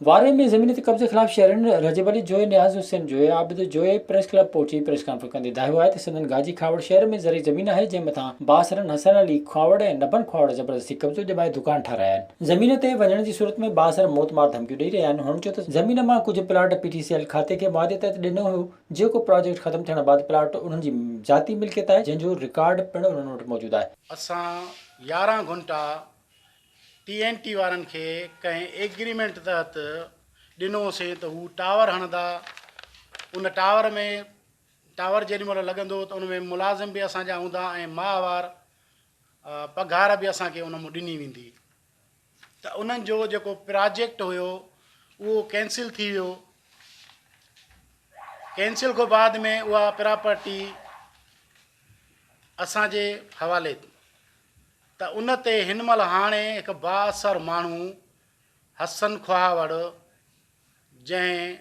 واري ۾ زمين تي قبضي خلاف شهرين رجب علي جويي، نياز حسين جويي، عابد جويي پريس ڪلب پهچي پريس ڪانفرنس ڪندي دانهيو آهي ته سندن گاجي کهاوڙ شهر ۾ زرعي زمين آهي جنهن مٿان بااثرن حسن علي کهاوڙ ۽ نبن کهاوڙ زبردستي قبضو ڄمائي دڪان ٺاهرايا آهن زمين تي وڃڻ جي صورت ۾ بااثر موت مار ڌمڪيون ڏئي رهيا آهن هنن چيو ته زمين مان ڪجهه پلاٽ پي ٽي سي ايل کاتي کي معاهدي تحت ڏنو هيو جيڪو پراجيڪٽ ختم ٿيڻ بعد پلاٽ انهن جي ذاتي ملڪيت آهي جنهن جو رڪارڊ پڻ انهن وٽ موجود آهي. اسان 11 گهنٽا ٽي اين ٽي وارن کي ڪنهن ايگريمينٽ تحت ڏنوسين ته هو ٽاور هڻندا ان ٽاور ۾ ٽاور جيڏي مهل لڳندو ته ان ۾ ملازم به اسان جا هوندا ۽ ماهوار پگهار به اسان کي ان مان ڏني ويندي ته انهن جو جيڪو پراجيڪٽ هيو اهو ڪينسل ٿي ويو ڪينسل کان بعد ۾ اها پراپرٽي اسان جي حوالي ته ان تي هن مهل هاڻي هڪ بااثر ماڻهو حسن کهاوڙ جنهن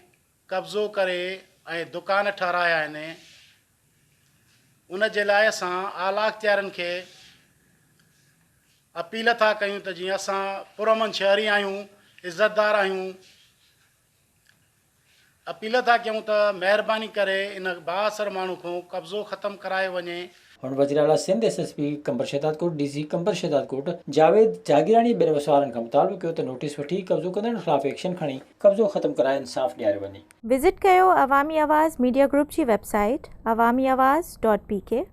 قبضو ڪري ۽ دڪان ٺهرايا آهن ان جي لاء اسان اعليٰ اختيارين کي اپيل ٿا ڪيون ته جيئن اسان پرامن شهري آهيون عزتدار آهيون اپيل ٿا ڪيون ته مهرباني ڪري ان بااثر ماڻهو کان قبضو ختم ڪرايو وڃي. هن وزيراعليٰ Sindh, S S P Qambar Shahdadkot, D C Qambar Shahdadkot, Javed Jagirani ٻين وسوارن کان مطالبو ڪيو ته نوٽيس وٺي قبضو ڪندڙن خلاف ايڪشن کڻي قبضو ختم ڪرائي انصاف ڏياريو وڃي. وزٽ ڪيو عوامي آواز ميڊيا گروپ جي website Awami Awaz dot P K.